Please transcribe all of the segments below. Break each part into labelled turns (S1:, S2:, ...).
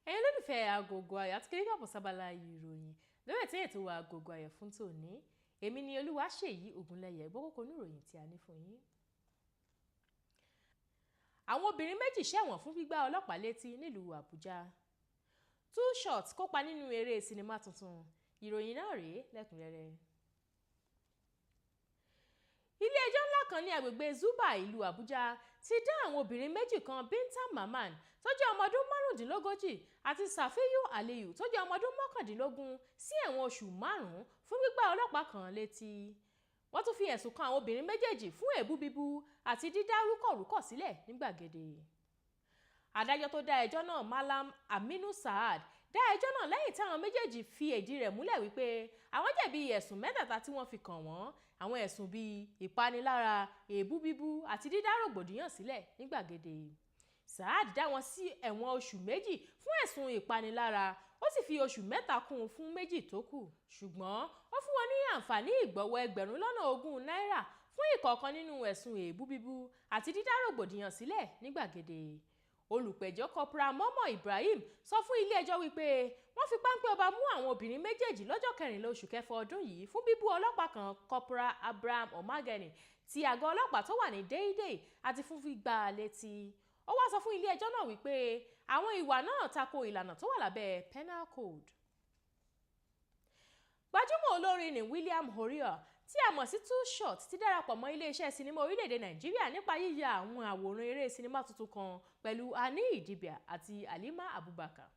S1: Ẹ̀yin olólùfẹ́ Agogo Ayọ̀, àti kí káàbọ̀ sábàlá ìròyìn lórí ètò ètò wa Agogo Ayọ̀ fún tòní. Èmi ni Olúwaṣèyí Ògúnlẹ̀yẹ. Gbọ́kọ̀kọ̀ oníròyìn tí a ní fún yín. Àwọn obìnrin méjì ṣẹ̀wọ̀n fún gbígbá ọlọ́pàá létí nílùú Àbújá. Two Shot kópa nínú eré sinimá tuntun. Ìròyìn náà rèé lẹ́kùnrẹ́rẹ́. Ilé-ẹjọ́ ńlá kan ní agbègbè Zuba, ìlú Àbújá, ti dá àwọn obìnrin méjì kan, Binta Mamman tó jẹ́ ọmọ ọdún 35 àti Safiyu Aliyu tó jẹ́ ọmọ ọdún 19, sí ẹ̀wọ̀n oṣù 5 fún gbígbá ọlọ́pàá kan létí. Wọ́n tún fi ẹ̀sùn kan àwọn obìnrin méjèèjì fún èébú bíbú àti dídá rúkọ̀rúkọ̀ sílẹ̀ ní gbàgede. Adájọ́ tó dá ẹjọ́ náà, Malam Aminu Saad, dá ẹjọ́ náà lẹ́yìn tí àwọn méjèèjì fi ìdí rẹ̀ múlẹ̀ wípé àwọn jẹ̀bi ẹ̀sùn mẹ́tẹ̀ẹ̀ta tí wọ́n fi kàn wọ́n, àwọn ẹ̀sùn bíi ìpanilára, èébú bíbú àti dídá rògbòdìyàn sílẹ̀ ní gbàgede. Saad dá wọn sí ẹ̀wọ̀n oṣù 2 fún ẹ̀sùn ìpanilára, ó sì fi oṣù 3 kún un fún méjì tó kù, ṣùgbọ́n ó fún wọn ní àǹfààní ìgbọ̀wọ́ 20,000 náírà fún ìkọ̀ọ̀kan nínú ẹ̀sùn èébú bíbú àti dídá rògbòdìyàn sílẹ̀ ní gbàgede. Olùpẹ̀jọ́, Corporal Mọ́mọ́ Ibrahim, sọ fún ilé-ẹjọ́ wípé wọ́n fi páńpẹ́ ọba mú àwọn obìnrin méjèèjì lọ́jọ́ 14 oṣù kẹfà ọdún yìí fún bíbú ọlọ́pàá kan, Corporal Abraham Omageni ti àgọ́ ọlọ́pàá tó wà ní Deidei, àti fún gbígbá a létí. Ó wá sọ fún ilé-ẹjọ́ náà wípé àwọn ìwà náà tako ìlànà tó wà lábẹ́ Penal Code. Gbajúmọ̀ olórin ní William Oreofe tí a mọ̀ sí Two Shot ti darapọ̀ mọ́ iléeṣẹ́ sinimá orílẹ̀-èdè Nàìjíríà nípa yíya àwọn àwòrán eré sinimá tuntun kan pẹ̀lú Annie Idibia àti Halima Abubakar.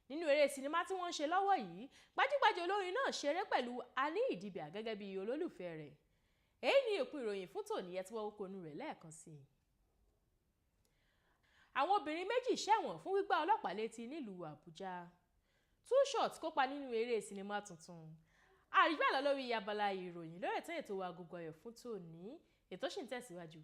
S1: Nínú eré sinimá tí wọ́n ń ṣe lọ́wọ́ yìí, gbajúgbajà olórin náà ṣeré pẹ̀lú Annie Idibia gẹ́gẹ́ bí olólùfẹ́ rẹ̀. Èyí ni òpin ìròyìn fún tòní. Ẹ tí wọ́n kókó inú rẹ̀ lẹ́ẹ̀kan sí i. Àwọn obìnrin méjì ṣẹ̀wọ̀n fún gbígbá ọlọ́pàá létí nílùú Àbújá. Two Shot kópa nínú eré sinimá tuntun. Àrígbà lọ lórí abala ìròyìn lórí ètò ètò wa Agogo Ayọ̀ fún tòní. Ètò sì ń tẹ̀síwájú.